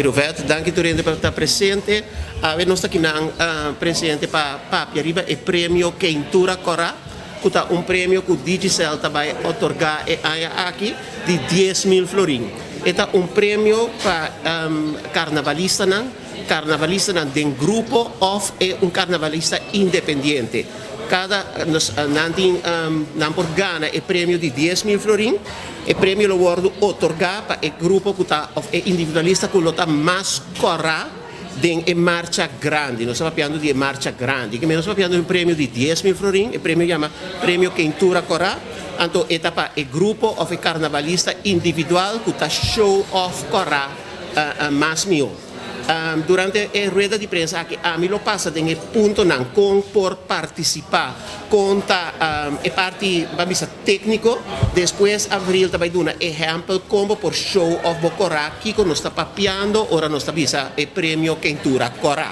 Danki Ruvet, danki tur hende pa ta presente. Awe nos ta kinan presente pa papia riba e premio Keintura Kòrá, ku ta un premio ku Digicel ta bai otorgá e aña aki di 10,000 florin. E ta un premio pa karnavalistanan, karnavalistanan den grupo òf e un karnavalista independiente. Kada nos nan tin nan por gana e premio di 10,000 florin. E premio lo wòrdu otorgá pa e grupo ku ta òf e individualista ku lo ta mas kòrá den e marcha grandi. Nos ta papiando di e marcha grandi. Ke nos ta papiando di un premio di 10,000 florin. E premio yama Premio Keintura Kòrá. Anto e ta pa e grupo òf e karnavalista individual ku ta show off kòrá mas mihó. Durante e rueda di prensa aki ami lo pasa den e puntonan kon por partisipá, kon ta e parti ban bisa tékniko. Despues Avril ta bai duna ehèmpel kon bo por show off bo kòrá, kiko nos ta papiando ora nos ta bisa e premio Keintura Kòrá.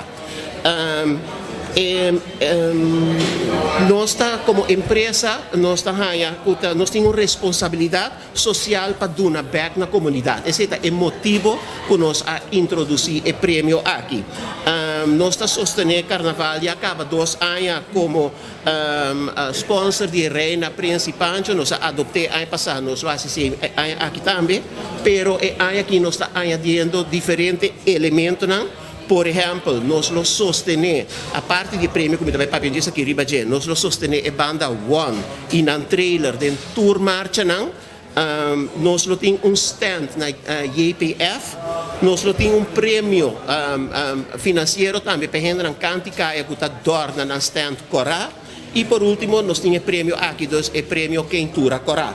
Nos ta komo empresa nos ta haña ku ta nos tin un responsabilidat sosial pa duna bèk na komunidat. Esei ta e motibo ku nos a introdusí e premio aki. Nos ta sostené Karnaval ya kaba 2 aña komo sponsor di e Reina, Prins i Pancho. Nos a adopt'é aña pasá, nos lo hasi esei e aña aki tambe. Pero e aña aki nos ta añadiendo diferente elementonan. Por ehèmpel, nos lo sostené, aparte di e premio ku mi ta bai papia djes aki riba dje, nos lo sostené e banda One i nan trailer den tur marchanan. Nos lo tin un stand na JPF. Nos lo tin un premio finansiero tambe pa e hendenan kanti kaya ku ta dòrna nan stand kòrá. I por último nos tin e premio aki, dus e premio Keintura Kòrá.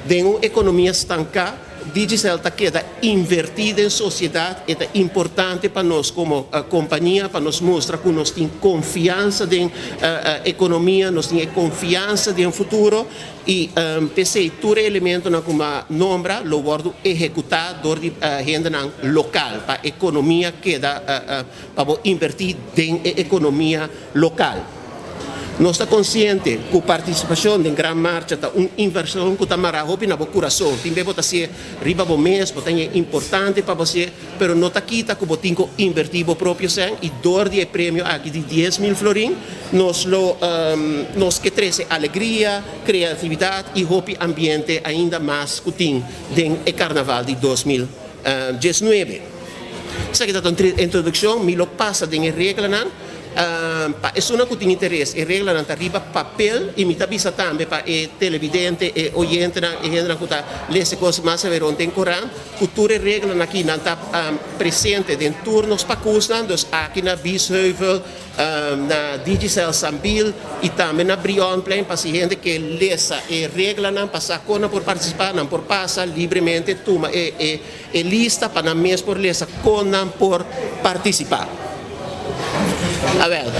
Den un ekonomia stanká, Digicel ta keda invertí den sosiedat. E ta importante pa nos komo kompania pa nos mustra ku nos tin konfiansa den ekonomia, nos tin e konfiansa den futuro i p'esei tur e elementonan ku mi a nombra lo wòrdu ehekutá dor di hendenan lokal pa ekonomia keda pa bo invertí den e ekonomia lokal. Nos ta konsiente ku partisipashon den Gran Marcha ta un invershon ku ta mará hopi na bo kurason. Tin be bo ta sié riba bo mes, bo ta ñe importante pa bo sié, pero no ta kita ku bo tin ku invertí bo propio sèn i dor di e premio aki di 10,000 florin nos lo nos ke trese alegria, kreatividat i hopi ambiente ainda mas ku tin den e karnaval di 2019. Esaki ta ta un introdukshon, mi lo pasa den e reglanan. Pa esunnan ku tin interes, e reglanan ta riba papel i mi ta bisa tambe pa e televidente, e oyentenan, e hendenan ku ta lesa e kos mas awe rond den korant, ku tur e reglanan aki nan ta presente den tur nos pakusnan, dus aki na Biesheuvel, na Digicel Sambil i tambe na Brionplein pa si hende ke lesa e reglanan pa sa kon nan por partisipá, nan por pasa libremente tuma e E lista pa nan mes por lesa kon nan por partisipá. Awel,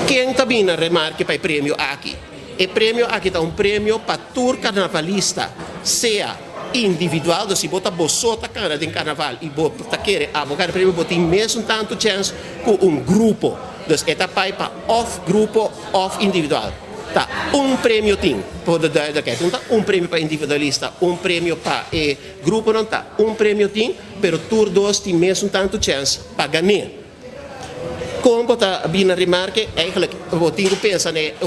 ken ta bini na remarke pa e premio aki? E premio aki ta un premio pa tur karnavalista, sea individual, dus si bo ta bo so ta kana den karnaval i bo ta kere abo gana premio, bo tin mesun tantu chèns ku un grupo. Dus e ta pai pa òf grupo òf individual. Ta un premio tin, por de duidelijkheid. No ta un premio pa individualista, un premio pa e Gruponan ta un premio tin, pero tur dos tin mesun tantu chèns pa gan'é. Kon bo ta bini na remarke? Eigenlijk bo tin ku pensa na e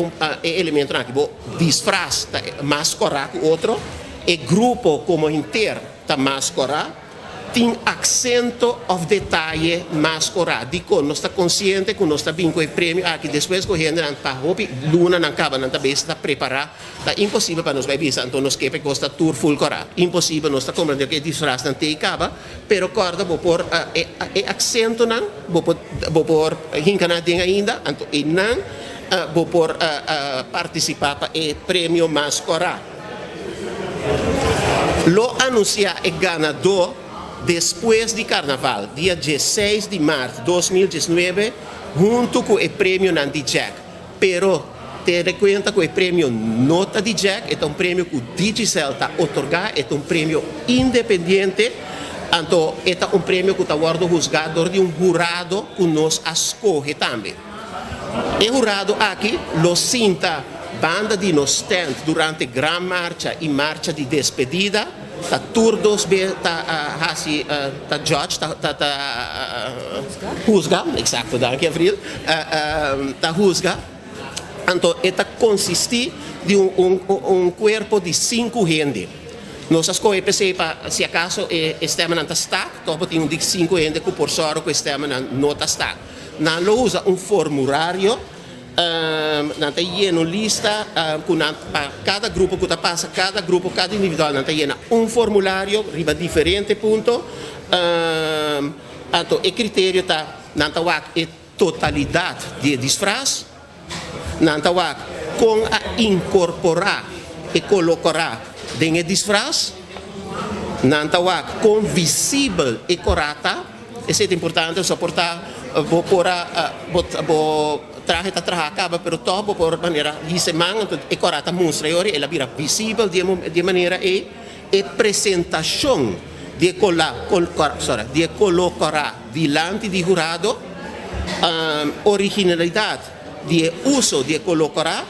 elementonan aki. Bo disfras ta mas kòrá ku otro, e grupo komo henter ta mas kòrá, tin aksento òf detaye mas kòrá. Dikon? Nos ta konsiente ku nos ta bin ku e premio aki despues ku hendenan pa hopi lunanan kaba nan ta bes ta prepará. Ta imposibel pa nos bai bisa, anto nos ke pa e kos ta tur ful kòrá. Imposibel, nos ta komprendé ku e disfrasnan te i kaba, pero kòrda bo por e e aksentonan bo por bo por hinka nan aden ainda, anto einan bo por partisipá pa e premio mas kòrá. Lo anunsiá e ganadó despues di karnaval, dia 16 di mart 2019, huntu ku e premionan di Jack. Pero tene kuenta ku e premio no ta di Jack, e ta un premio ku Digicel ta otorgá, e ta un premio independiente, anto e ta un premio ku ta wòrdu husgá dor di un hurado ku nos a skohe tambe. E hurado aki lo sinta banda di nos stènt durante Gran Marcha i Marcha di Despedida. Ta tur dos be ta hasi ta judge ta ta ta huzga, exacto danki Avril, ta huzga. Anto e ta consisti di un un un cuerpo di sinku hende. Nos a scoge p'esey pa si acaso e stemmennan ta stak, toch bo tin un di sinku hende cu por sòru cu e stemmennan no ta stak. Nan lo usa un formulario. Nan ta yena un lista ku nan pa kada grupo ku ta pasa, kada grupo, kada individual nan ta yena un formulario riba diferente punto. Anto e kriterio ta nan ta wak e totalidat di e disfras, nan ta wak kon a inkorporá e kolokorá den e disfras, nan ta wak kon visibel e korá ta. Esei ta importante, so por ta bo por a bo bo trahe ta traha kaba pero tòg bo por manera hisa e man anto e kòrá ta mustra e ora el a bira visibel di e di e manera ei e presentashon di e kola kol sorry di e koló kòrá dilanti di hurado originalidat di e uso di e koló kòrá,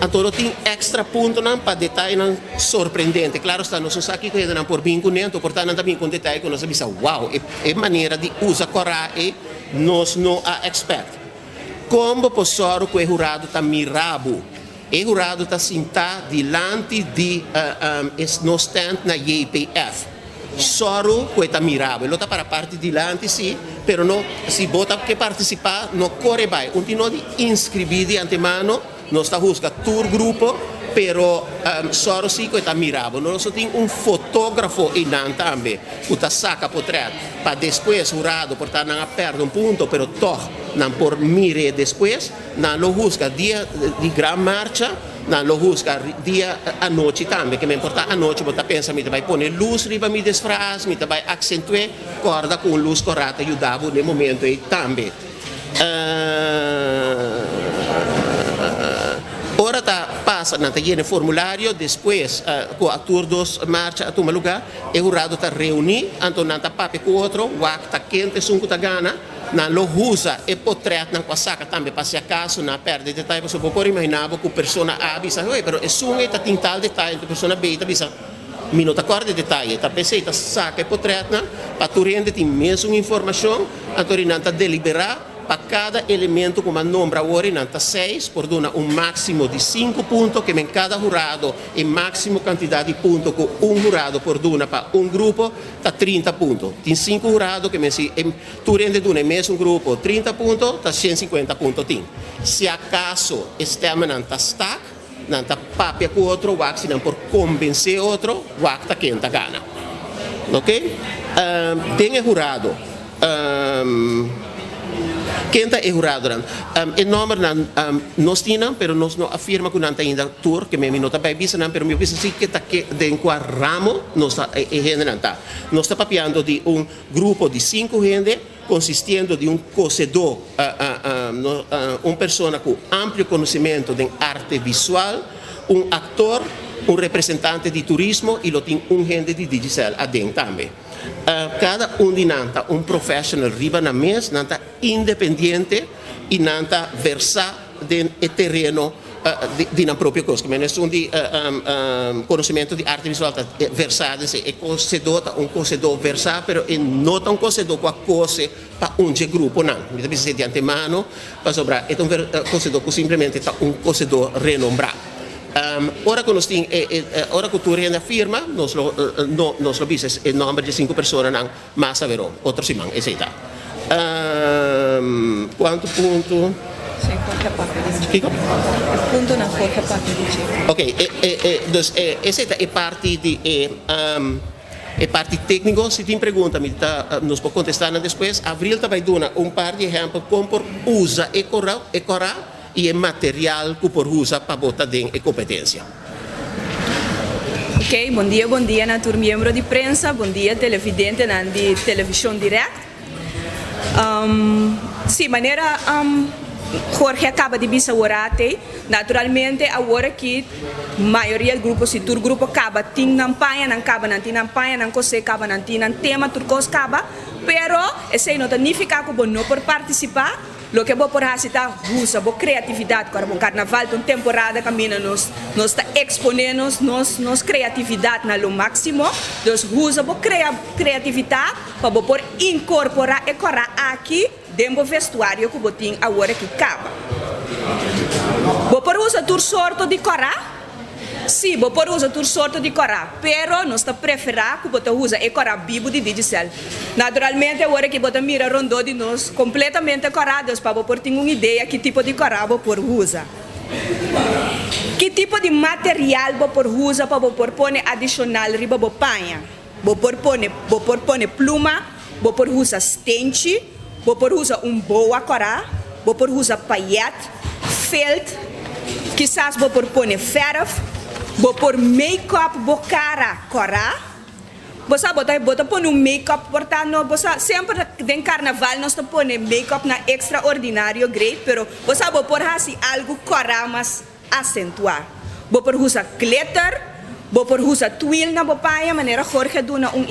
anto lo tin èkstra puntonan pa detayenan sorprendente. Klaro sta, nos no sa kiko hendenan por bin kuné, anto por ta nan ta bin ku un detaye ku nos a bisa, Wow, e manera di usa kòrá ei nos no a èkspèkt. Kon bo por sòru ku e hurado ta mira bo? E hurado ta sintá dilanti di e nos tent na JPF. Sòru ku e ta mira bo. E lo ta para parti dilanti sí, pero no, si bo ta ke partisipá, no kore bai. Un tin no di inskribí di antemano, nos ta husga tur grupo, pero sòru sí ku e ta mira bo. Nos lo tin un fotógrafo einan tambe ku ta saka potrèt pa despues hurado por ta nan a pèrdè un punto, pero tòg nan por mir'é despues. Nan lo husga dia di gran marcha, nan lo husga dia anochi tambe. Ke men por ta anochi bo ta pensa mi ta bai pone lus riba mi disfras, mi ta bai aksentu'é, kòrda ku un lus kòrá ta yuda bo den momento ei tambe. Ora ta pasa nan ta yena e formulario, despues ku a tur dos marcha a tuma lugá, e hurado ta reuní, anto nan ta papia ku otro, wak ta ken ta esun ku ta gana. Nan lo usa e potretnan ku a saka tambe pa si akaso nan a pèrdè detaye pasobra bo por imaginá bo ku persona A bisa oye pero esun ei ta tin tal detaye anto persona B ta bisa mi no ta kòrda e detaye ta p'esei ta saka e potretnan pa tur hende tin mesun informashon anto ri nan ta deliberá pa kada elemento ku mi a nombra awor i nan ta seis por duna un máksimo di sinku punto ke men kada hurado e máksimo kantidat di punto ku un hurado por duna pa un grupo ta 30 punto. Tin sinku hurado ke men si e tur hende duna e mesun grupo 30 punto, ta 150 punto tin. Si akaso e stemmennan ta stak, nan ta papia ku otro wak si nan por kombensé otro wak ta ken ta gana. Ok? Den e hurado. Ken ta e huradonan? E nòmbernan nos tin nan, pero nos no a firma ku nan ta ainda tur, ke mi no ta bai bisa nan, pero mi a bisa si ke ta ke den kua ramo nos ta e hendenan ta. Nos ta papiando di un grupo di sinku hende konsistiendo di un kosedó, un persona ku amplio konosementu den arte visual, un aktor, un representante di turismo i lo tin un hende di Digicel aden tambe. Kada un di nan ta un professional riba nan mes, nan ta independiente i nan ta versá den e tereno di nan propio kos. Kimen esun di konosementu di arte visual ta versá den esei. E kosedó ta un kosedó versá, pero e no ta un kosedó ku a kose pa un dje gruponan. Mi ta bisa esei di antemano pasobra e ta un kosedó ku simplemente ta un kosedó renombrá. Ora ku nos tin e ora ku tur hende a firma, nos lo no nos lo bisa e nòmber di e sinku personanan mas averó otro siman. Esei ta. Kuantu punto? Sí, Jorge a papia di dje. Kiko? E puntonan Jorge a papia di dje. Ok, e e e dus e esei ta e parti di e e parti tékniko. Si tin pregunta mi ta nos por kontestá nan despues. Avril ta bai duna un par di ehèmpel kon por usa e kora e kòrá. i e material ku por usa pa bo ta den e kompetensia. Ok, bon dia bon dia na tur miembro di prensa, bon dia televidentenan di Television Direct. Si, manera Jorge a kaba di bisa aworate, naturalmente awor aki mayoria di grupo, si tur grupo kaba tin nan paña, nan kaba nan tin nan paña, nan kosé kaba nan tin nan tema, tur kos kaba, pero esei no ta nifiká ku bo no por partisipá. Loke bo por hasi ta usa bo kreatividat. Kòrda bon, karnaval ta un temporada kaminda nos nos ta eksponé nos nos nos kreatividat na lo máksimo. Dus usa bo kreativitat pa bo por inkorporá e kòrá aki den bo vestuario ku bo tin awor aki kaba. Bo por usa tur sorto di kòrá? Sí, bo por usa tur sorto di kòrá, pero nos ta preferá ku bo ta usa e kòrá bibu di Digicel. Naturalmente awor aki bo ta mira rondó di nos kompletamente kòrá, dus pa bo por tin un idea ki tipo di kòrá bo por usa. Ki tipo di material bo por usa pa bo por pone adishonal riba bo paña? Bo por pone bo por pone pluma, bo por usa stenchi, bo por usa un boa kòrá, bo por usa payèt, felt, kisas bo por pone fèrf, bo por make-up bo kara kòrá. Bo sa bo ta bo ta pone un make-up por ta no bo sa semper den karnaval nos ta pone make-up na ekstraordinario great pero bo sa bo por hasi algu kòrá mas asentuá. Bo por usa glitter, bo por usa twill na bo paña, manera Jorge a duna un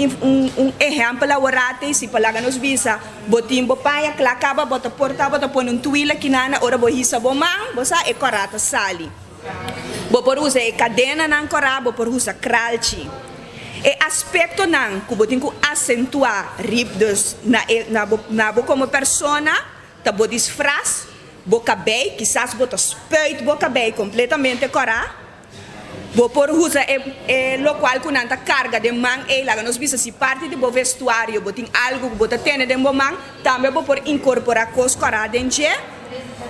un ehèmpel aworate i si pa laga nos bisa, bo tin bo paña kla kaba bo ta por ta bo ta pone un twill akinana ora bo hisa bo man, bo sa e kòrá ta sali. Bo por usa e kadenanan kòrá, bo por usa kralchi. E aspektonan ku bo tin ku asentuá rib dus na e na bo na bo komo persona Ta bo disfras, bo kabei, kisas bo ta spuit bo kabei kompletamente kòrá. Bo por usa e e lokual ku nan ta karga den man ei, laga nos bisa si parti di bo vestuario bo tin algu ku bo ta tene den bo man, tambe bo por inkorporá kos kòrá den dje.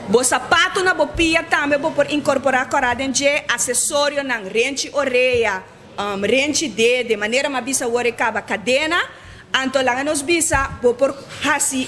Bo sapatu na bo pia tambe bo por inkorporá kòrá den dje, asesorionan, renchi orea, renchi dede, manera m'a bisa awor e kaba kadena, anto laga nos bisa bo por hasi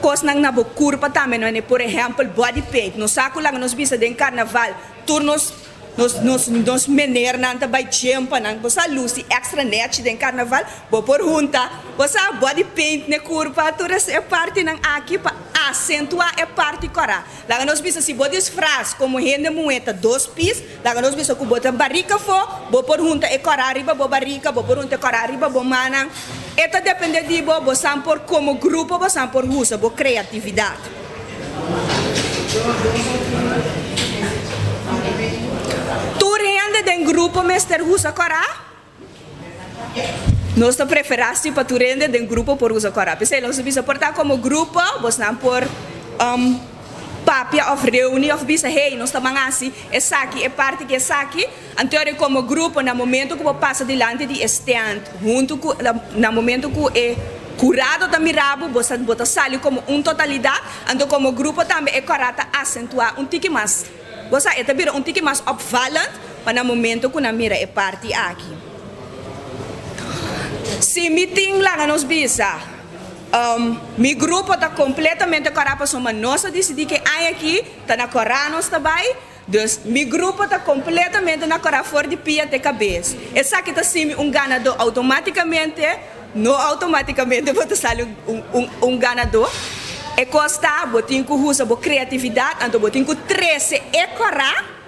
kosnan na bo kurpa tambe no ene por ehèmpel body paint, nos sa ku laga nos bisa den karnaval tur nos nos nos nos menernan ta bai djempa nan bo sa lusi èkstra nèchi den karnaval bo por hunta bo sa body paint n'e kurpa tur e partinan aki pa asentuá e parti kòrá. Laga nos bisa si bo disfras komo hende muhé ta dos pis, laga nos bisa ku bo ta barika afó, bo por hunta e kòrá riba bo barika, bo por hunta e kòrá riba bo mannan. E ta dependé di bo, bosan por komo grupo bosan por usa bo kreatividat. Tur hende den grupo mester usa kòrá? Nos ta preferá si pa tur hende den grupo por usa kòrá. P'esei nos ta bisa por ta komo grupo bosnan por papia òf reuní òf bisa, hey, nos ta ban hasi esaki, e parti ku esaki. Anto ora komo grupo na momento ku bo pasa dilanti di e stand huntu ku na momento ku e hurado ta mira bo, bo bo ta sali komo un totalidat. Anto komo grupo tambe e kòrá ta asentuá un tiki mas. Bo sa, e ta bira un tiki mas opvallend pa na momento ku nan mira e parti aki. Si mi tin laga nos bisa, mi grupo ta kompletamente kòrá pasobra nos a disidí ku e aña aki ta na kòrá nos ta bai, dus mi grupo ta kompletamente na kòrá for di pia te kabes. Esaki ta simi un ganadó outomátikamente? No outomátikamente bo ta sali un ganadó. E kos ta, bo tin ku usa bo kreatividat, anto bo tin ku trese e kòrá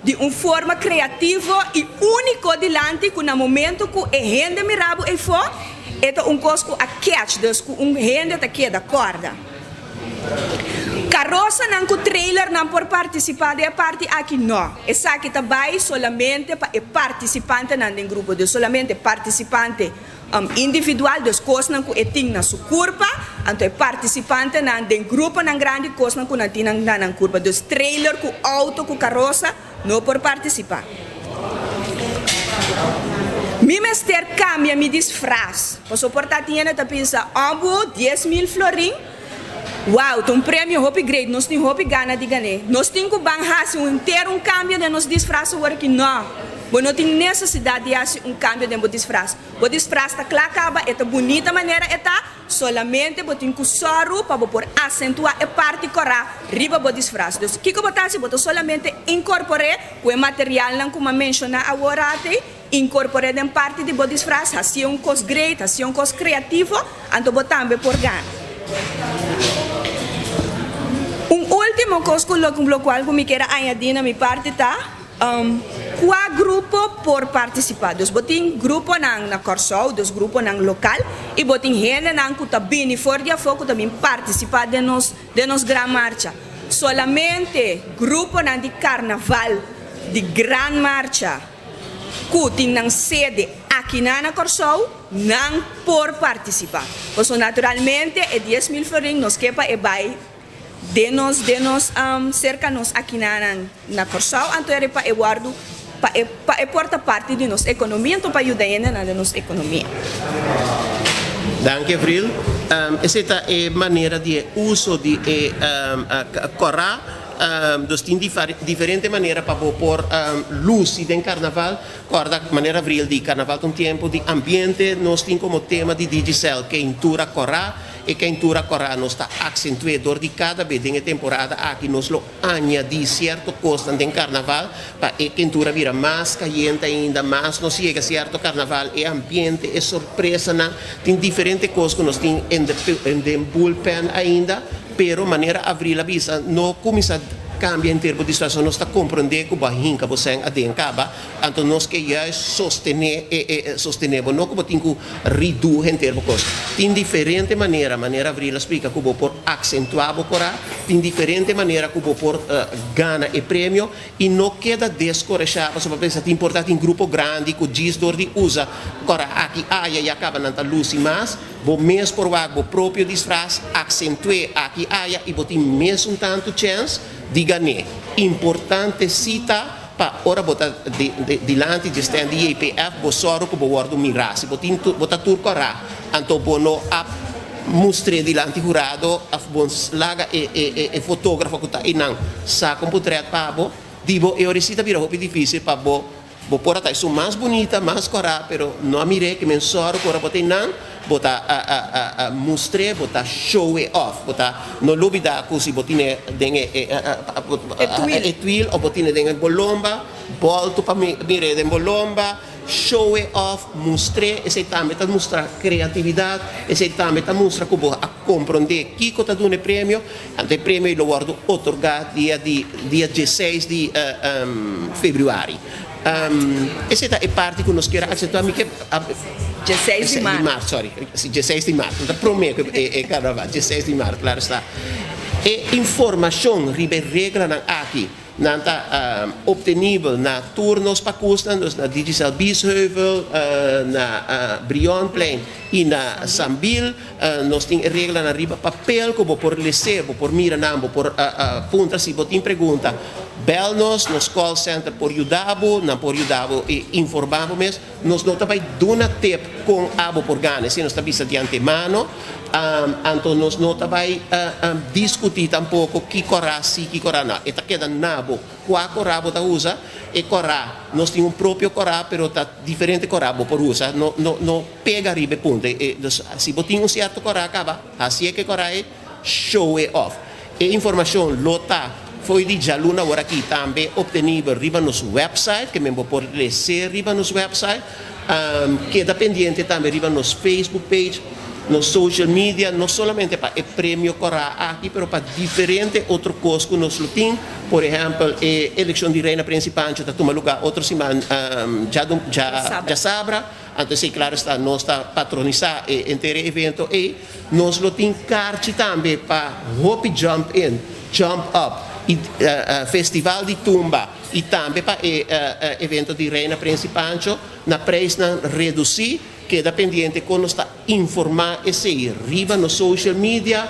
di un forma kreativo i úniko dilanti ku na momento ku e hende mira bo eifó, e ta un kos ku a catch, dus ku un hende ta keda kòrda. Karosanan ku trailernan por partisipá den e parti aki? No. Esaki ta bai solamente pa e partisipantenan den grupo, dus solamente partisipante individual, dus kosnan ku e tin na su kurpa, anto e partisipantenan den gruponan grandi kosnan ku nan tin na nan kurpa, dus trailer ku outo ku karosa no por partisipá. Mi mester kambia mi disfras, pasobra por ta tin hende ta pensa, Ombu, 10,000 florin, wow, ta un premio hopi great, nos tin hopi gana di gan'é. Nos tin ku ban hasi un henter un kambio den nos disfras awor aki? No, bo no tin nesesidat di hasi un kambio den bo disfras. Bo disfras ta kla kaba, e ta bunita manera e ta, Solamente bo tin ku sòru pa bo por asentuá e parti kòrá riba bo disfras. Dus, kiko bo ta hasi? Bo ta solamente inkorpor'é ku e materialnan ku m'a menshoná awor ati, inkorpor'é den parti di bo disfras, hasié un kos great, hasié un kos kreativo, anto bo tambe por gana. Un último kos ku lo lokual ku mi kier a añadí na mi parti ta. Kua grupo por partisipá? Dus bo tin gruponan na Kòrsou, dus gruponan lokal, i bo tin hendenan ku ta bini for di afó ku ta bin partisipá den nos den nos Gran Marcha. Solamente gruponan di karnaval di Gran Marcha ku tin nan sede akinan na Kòrsou, nan por partisipá. Pasobra naturalmente e 10,000 florin nos ke pa e bai Den nos den nos serka nos akinanan na Kòrsou anto eri pa e wòrdu pa e pa e por ta parti di nos ekonomia anto pa yuda hendenan den nos ekonomia. Danki Avril. Esei ta e manera di e uso di e kòrá. Nos tin diferente manera pa bo por lusi den karnaval. Kòrda manera Avril di karnaval ta un tiempo di ambiente. Nos tin komo tema di Digicel keintura kòrá. E keintura kòrá nos ta aksentu'é dor di kada be den e temporada aki nos lo añadí sierto kosnan den karnaval pa e keintura bira mas kayente ainda, mas nos yega sierto karnaval, e ambiente, e sorpresanan, tin diferente kos ku nos tin den bullpen ainda, pero manera Avril a bisa no kuminsá kambia henter bo disfras, nos ta komprondé ku bo a hinka bo sèn aden kaba. Anto nos ke juist sostené e e sostené bo, no ku bo tin ku ridú henter bo kos. Tin diferente manera, manera Avril a splika, ku bo por aksentuá bo korá, tin diferente manera ku bo por gana e premio i no keda deskoreshá pasobra pensa tin por ta tin grupo grandi ku djis dor di usa korá aki aya ya kaba nan ta lusi mas. Bo mes por wak bo propio disfras, aksentu'é aki aya i bo tin mesun tantu chèns di gan'é. Importante si ta Pa ora bo ta dilanti dje stand di JPF bo sòru ku bo wòrdu mirá. Si bo tin bo ta tur kòrá, anto bo no a mustr'é dilanti hurado òf bo laga e fotógrafo ku ta einan saka un potrèt pa bo. Di bo e ora si ta bira hopi difísil pa bo bo por a ta esun mas bunita, mas kòrá, pero no a mir'é ke men sòru ku ora bo ta einan bo ta mustr'é, bo ta show e off. Bo ta no lubidá ku si bo tine den e e twil òf bo tine den e bolomba, bòltu pa mir'é den bolomba, show e off, mustr'é. Esei tambe ta mustra kreatividat, esei tambe ta mustra ku bo a komprondé kiko ta duna e premio. Anto e premio ei lo wòrdu otorgá dia di dia dieseis di febrüari. Esei ta e parti ku nos kier a akseptá. Mi ke. Dieseis di mart. Sorry, si dieseis di mart. No ta promé ku e karnaval, dieseis di mart, klaro sta. E informashon riba e reglanan aki, nan ta optenibel na tur nos pakusnan, dus na Digicel Biesheuvel, na Brionplein i na Sambil. Nos tin e reglanan riba papel ku bo por les'é, bo por mira nan, bo por puntra si bo tin pregunta. Bèl nos, nos call center por yuda bo, nan por yuda bo i informá bo mes. Nos no ta bai duna tip kon abo por gana, esei nos ta bisa di antemano. Anto nos no ta bai diskutí tampoko ki kòrá sí, ki kòrá nò. E ta keda na bo. Kua kòrá bo ta usa? E kòrá, nos tin un propio kòrá, pero ta diferente kòrá bo por usa. No, no, no pega riba e punto. E, dus, si bo tin un sierto kòrá kaba, hasié ku e kòrá ei, show e off. E informashon lo ta fo'i di djaluna aworakí tambe optenibel riba nos website, ke men bo por les'é riba nos website. Keda pendiente tambe riba nos Facebook page, nos social media, no solamente pa e premio kòrá aki, pero pa diferente otro kos ku nos lo tin. Por ehèmpel, e elekshon di Reina Prince Pancho ta tuma lugá otro siman djasabra. Anto esei klaro esta nos ta patronisá e henter e evento ei. Nos lo tin karchi tambe pa hopi Jump In, Jump Up i Festival di Tumba i tambe pa e evento di Reina Prince Pancho na preisnan redusí. Keda pendiente kon nos ta informá esei riba nos social media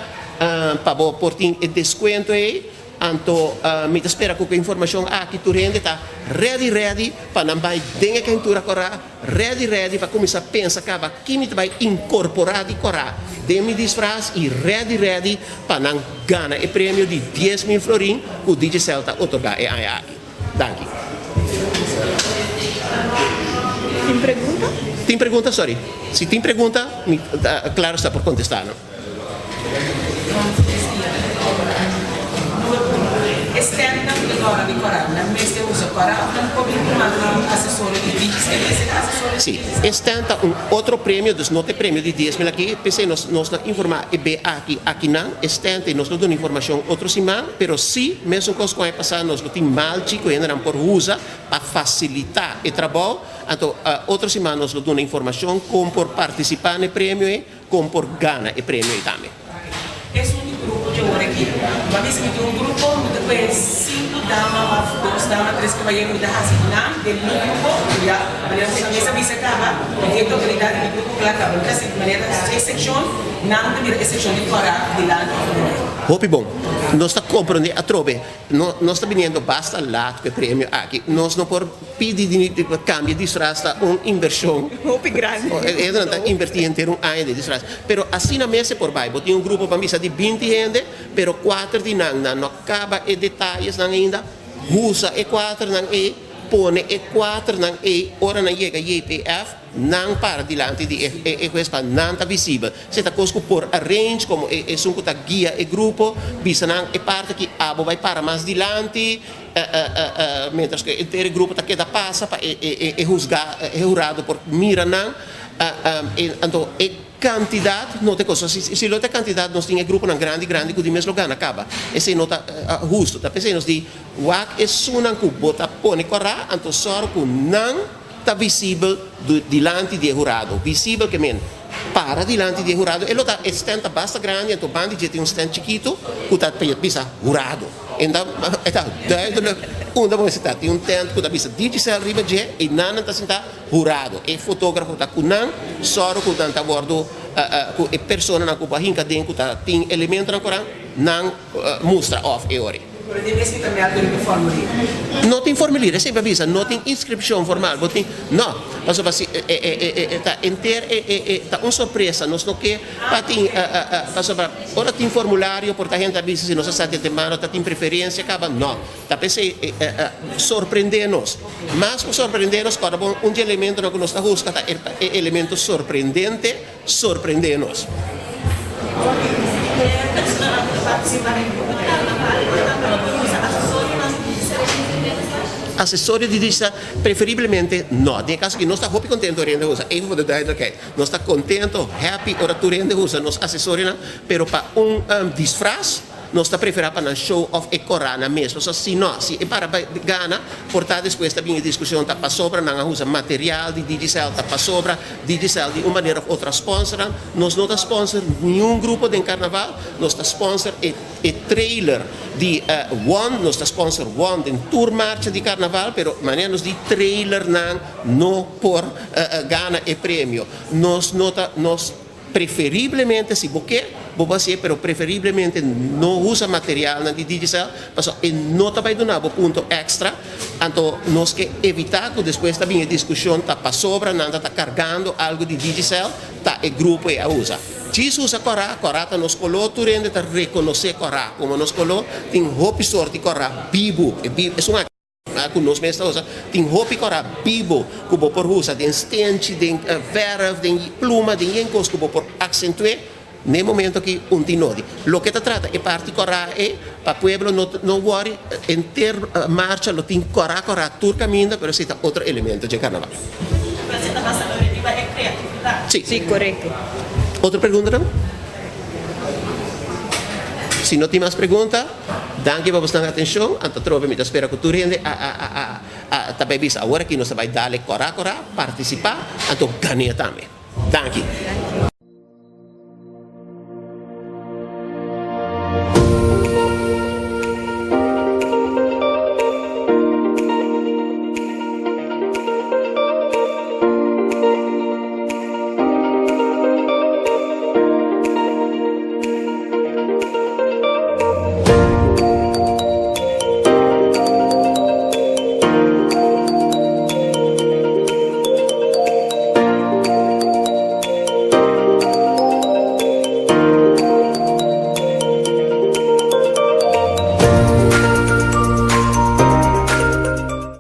pa bo por tin e deskuento ei. Anto mi ta spera ku ku e informashon aki tur hende ta ready ready pa nan bai den e keintura kòrá, ready ready pa kuminsá pensa kaba ki mi ta bai inkorporá di kòrá den mi disfras i ready ready pa nan gana e premio di 10,000 florin ku Digicel ta otorgá e aña aki. Danki. Tin pregunta? Tin pregunta? Sorry. Si tin pregunta mi ta klaro sta por kontestá nan. E stèmnan. dòra di kòrá, nan mester usa kòrá òf nan por bin ku asesorio di Digicel? Esei ta asesorio di Sí, Digicel? e stand ta un otro premio, dus no ta e premio di 10.000 aki, p'esei nos nos ta informá e be aki akinan, e stand ei nos lo duna informashon otro siman, pero sí, mesun kos ku aña pasá nos lo tin malchi ku hendenan por usa pa fasilitá e trabou, anto otro siman nos lo duna informashon kon por partisipá na e premio ei, Kon por gana e premio ei tambe? Esun di grupo dje ora aki. Bo a bisa mi tin un grupo, mi ta kohe sinku dama òf dos dama, tres kabayero, mi ta hasi nan den mi grupo, ya, manera ku mes a bisa kaba, mi tin e totalidat di mi grupo kla kaba. Mi ta hasi manera e sekshon, nan ta mira e sekshon di kòrá dilanti òf promé. Hopi bon. Nos ta komprondé atrobe. No, nos ta biniendo basta laat ku e premio aki. Nos no por pidi di kambia disfras, ta un invershon. Hopi grandi. Hende nan ta invertí henter un aña den disfras. Pero asina mes e por bai. Bo tin un grupo pa misa di binti hende, pero kuater di nan nan no a kaba e detayesnan ainda. Husa e kuaternan ei, pone e kuaternan ei ora nan yega JPF. Nan para dilanti di e hues pa nan ta visibel. Si ta kos ku por arrange komo e esun ku ta guia e grupo, bisa nan e parti aki abo bai para mas dilanti, mientras ku henter e grupo ta keda pasa pa e husga, e hurado por mira nan. Anto e kantidat no ta e kos. Si lo ta e kantidat nos tin e gruponan grandi grandi ku di mes lo gana kaba. Esei no ta hustu. Ta p'esei nos di wak esunnan ku bo ta pone kòrá anto sòru ku nan. Ta visibel dilanti di e hurado. Visibel ke men para dilanti di e hurado. E lo ta e stand ta basta grandi anto banda di dje tin un stand chikitu ku ta bisa hurado. E ta e ta duidelijk unda bo mester ta. Tin un tent ku ta bisa Digicel riba dje i nan nan ta sinta hurado. E fotografo ta ku nan sòru ku nan ta wòrdu ku e personanan ku bo a hinka den ku ta tin elementonan koran nan mustra òf e ora. Pero den mes mi ta mèldu riba e formulier. No tin formulier, e semper a bisa, no tin inskripshon formal, bo tin, no, pasobra si e e e e ta enter e e e ta un sorpresa, nos no ke pa tin pasobra ora tin formulario por ta hende ta bisa si nos a sa di antemano ta tin preferensia kaba, no, ta p'esei e e sorprende nos, mas ku sorprende nos kòrda bo un di elementonan ku nos ta huska ta e elemento sorprendente. Sorprendé nos. Asesorio di Digicel? Preferiblemente no. Den e kaso aki nos ta hopi kontento ora hende usa, even voor de duidelijkheid. Nos ta kontento, happy ora tur hende usa nos asesorionan, pero pa un disfraz, Nos ta preferá pa nan show off e korá nan mes. Pasobra si no, si e para bai gana, por ta despues ta bin e diskushon ta pasobra nan a usa material di Digicel, ta pasobra Digicel di un manera of otro a sponsor nan. Nos no ta sponsor niun grupo den karnaval, nos ta sponsor e e trailer di One, nos ta sponsor One den tur marcha di karnaval, pero manera nos di trailernan no por gana e premio. Nos no ta, nos. Preferiblemente si bo ke, bo por hasié, pero preferiblemente no usa materialnan di Digicel, pasobra e no ta bai duna bo punto èkstra. Anto nos ke evitá ku despues ta bin e diskushon ta pasobra nan ta ta kargando algu di Digicel, ta e grupo e a usa. Djis usa kòrá, kòrá ta nos koló, tur hende ta rekonosé kòrá komo nos koló. Tin hopi sort di kòrá bibu, e bibu esun aki. Ku nos mes ta usa. Tin hopi kòrá bibo ku bo por usa den stenchi, den vèrf, den pluma, den yen kos ku bo por aksentu'é n'e momento aki un tin nodi. Loke ta trata e parti kòrá ei, pa pueblo no no wòri, henter marcha lo tin kòrá kòrá tur kaminda, pero esei ta otro elemento dje karnaval. Pero ta basa riba e kreatividat. Sí. Sí, korekto. Otro preguntanan? Si no tin mas pregunta. Danki pa bosnan atencion. Anto trobe mi ta spera cu tur hende a a a a a ta bay bisa awor aki nos ta bay dale cora cora, participa, anto ganea tambe. Danki.